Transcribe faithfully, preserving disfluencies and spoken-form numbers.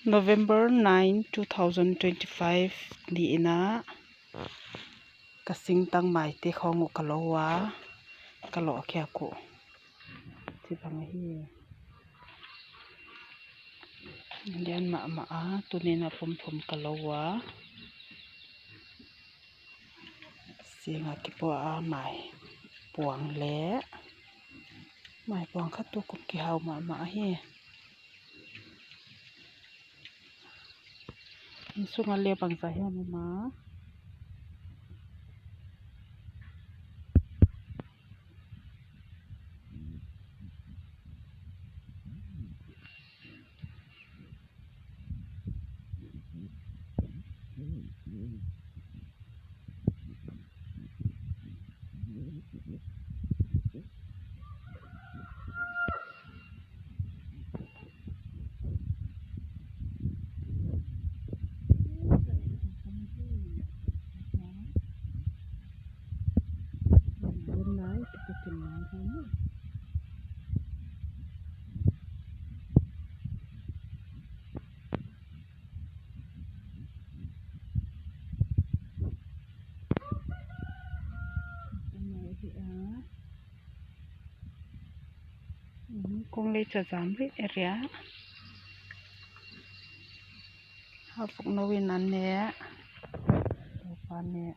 November nine, two thousand twenty-five ni in ah ka singtang maite khawng uh ka lo uh a, ka lawhkhiak uh ci bang ahi. Lian mahmah a, tuni in ah pumthum ka lo uh a, sing a kipuah a, mai puang le mai puang khat tu kum kihau mahmah ahi. Inn sungah le bangzah hiam om a? Kong lei ca zam rih area. Hafuk no in an ne. Topa ne.